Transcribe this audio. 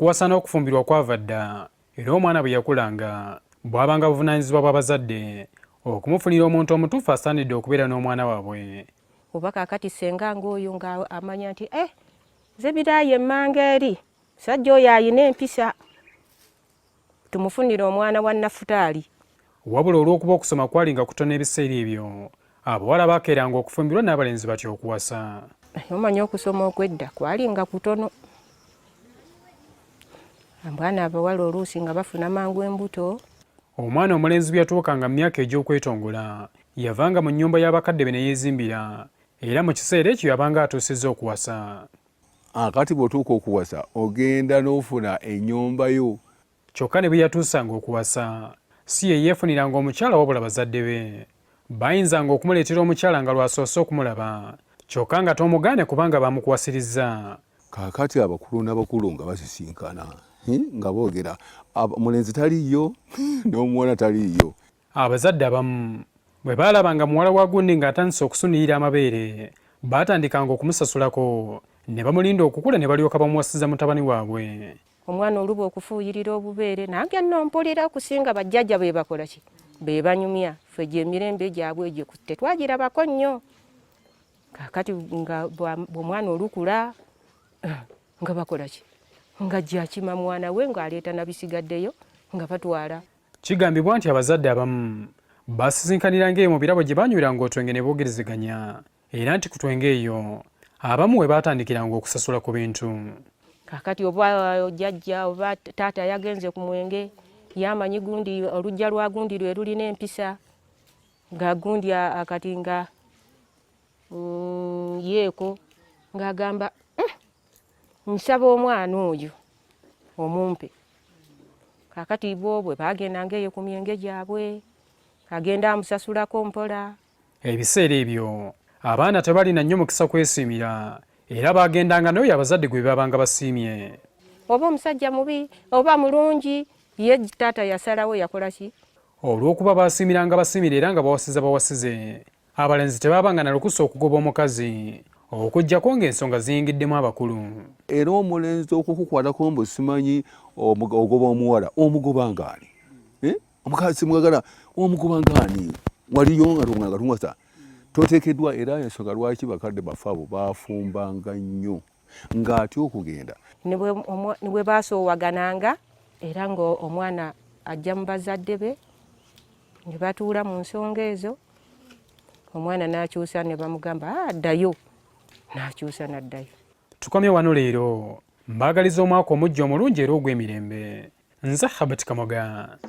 Okuwasa n'okufumbirwa kwava dda era omwana bwe yakulanga bwabanga buvunaanyizibwa bw'abazadde okumufunira omuntu omutuufu asaanidde okubeera n'omwana waabwe. Oba kaakati ssenga ng'oyo nga amanya nti eh, nze biraayi emmanga eri musajja oyo ayina empisa tumufunire omwana wa Nafutaali. Wabula olw'okuba okusoma kwalinga kutono ebiseera ebyo, abawala baakeeranga okufumbirwa n'abalenzi batya okuwasa. Naye omanyi okusoma okw'edda kwalinga kutono. Abaana abawala oluusi nga bafuna mangu embuto. Omwana omulenzi bwe yatuukanga mu myaka egy'okwetongola, yavanga mu nnyumba y'abakadde be ne yeezimbira era mu kiseera ekyo yabanga atuusizza okuwasa. Akati bw'otuuka okuwasa ogenda n'ofuna ennyumba yo. Kyokka ne bwe yatuusanga okuwasa, si ye yeefuniranga omukyala wabula bazadde be. Baayinzanga okumuleetera omukyala nga lw'asoose okumulaba kyokka nga toomugaane kubanga baamukuwasirizza. Kaakati abakulu n'abakulu nga basisinkana nga boogera, omulenzi taliiyo n'omuwala taliiyo. Abazadde abamu bwe baalabanga muwala wa gundi ng'atandise okusunirira amabeere, baatandikanga okumusasulako ne bamulinda okukula ne balyoka bamuwasiza mutabani waabwe. Omwana oluba okufuuyirira obubeere nange nno mpulira okusinga bajjajja be bakola ki be banyumya ffe gye emirembe gyabwe egyo tetwagirabako nnyo. Kaakati nga omwana olukula nga bakola ki nga gyakima mwana we ng'aleeta na bisigaddeyo nga batwala. Kigambibwa nti abazadde abamu baasisinkaniranga eyo mu birabo gye baanyweranga otwenge ne boogerezeganya era nti ku twenge eyo abamu we baatandikiranga okusasula ku bintu. Kaakati oba jjajja oba taata yagenze ku mwenge yamanyi gundi olujja lwa gundi lwe lulina empisa nga gundi akati nga yeeko ng'agamba nsaba omwana oyo omumpe. Kaakati bo bwe baagendanga eyo ku myenge gyabwe agenda amusasulako mpola. Ebiseera ebyo abaana tebalina nnyo mukisa kwesiimira era baagendanga n'oyo abazadde gwe baabanga basiimye. Oba omusajja mubi oba mulungi ye taata yasalawo yakola ki? Olw'okuba baasiimiranga basiimire era nga bawasiza bawasize, abalenzi tebaabanga na lukusa okugoba omukazi okuggyako ng'ensonga ziyingiddemu abakulu. Era omulenzi okukukwatako mbu simanyi ogoba omuwala, omugoba ng'ani? Omukazi simwagala, omugoba ng'ani? Waliyo nga tunganga tungasa toteekeddwa. Era ensonga lwaki bakadde baffe abo baafumbanga nnyo ng'atya okugenda. Ne bwe baasoowagananga era ng'omwana ajja mu bazadde be ne batuula mu nsonga ezo, omwana n'akyusa ne bamugamba addayo, n'akyusa n'addayo. Tukomye wano leero. Mbaagaliza omwaka omuggya omulungi era ogw'emirembe. Nze Herbert Kamoga.